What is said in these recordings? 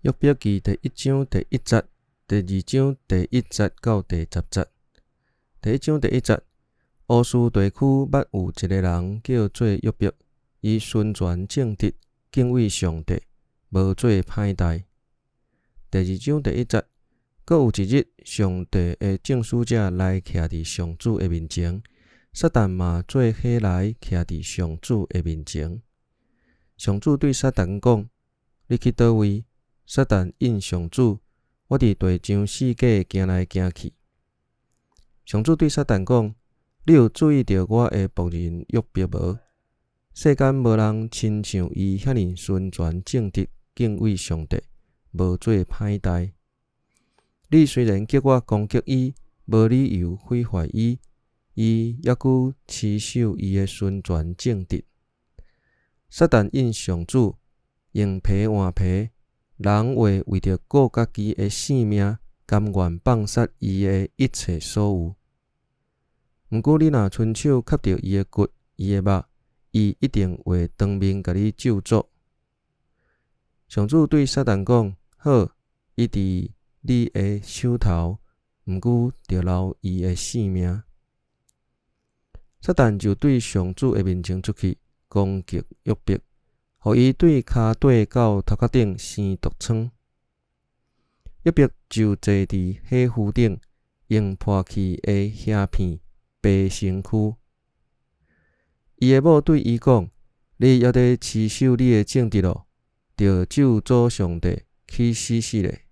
約伯記第一章第一節，第二章第一節到第十節。第一章第一節，烏斯地區捌有一个人叫做約伯，伊純全正直，敬畏上帝，無做歹代。第二章第一節，閣有一日，上帝的眾使者來徛佇上主的面前，撒旦嘛做伙來徛佇上主的面前。上主對撒旦講：你去佗位？撒旦應上主：我佇地上四界行來行去。上主對撒旦講：你有注意著我的僕人約伯無？世間無人親像伊遐爾純全正直，敬畏上帝，無做歹代。你雖然叫我攻擊伊，無理由毀壞伊，伊猶閣持守伊的純全正直。撒旦應上主，用皮換皮，人會為著顧家己的性命，甘願放殺伊的一切所有。毋過你若伸手磕著伊的骨、伊的肉，伊一定會當面共你咒詛。上主對撒旦講：好，伊佇你的手頭，毋過著留伊的性命。撒旦就對上主的面前出去，攻擊約伯，予伊對跤底到頭殼頂生毒瘡。約伯就坐佇火爐頂，用破去的瓦片耙身軀。伊的某對伊講：你猶咧持守你的正直囉，著咒詛上帝，去死死咧。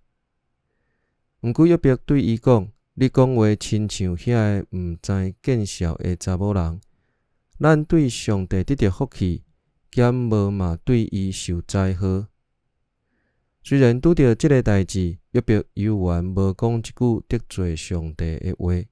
毋過約伯對伊講：你講話親像遐个毋知見笑的查某人。咱對上帝得著福氣，敢無嘛對伊受災禍？雖然拄著這个代誌，約伯猶原無講一句得罪上帝的話。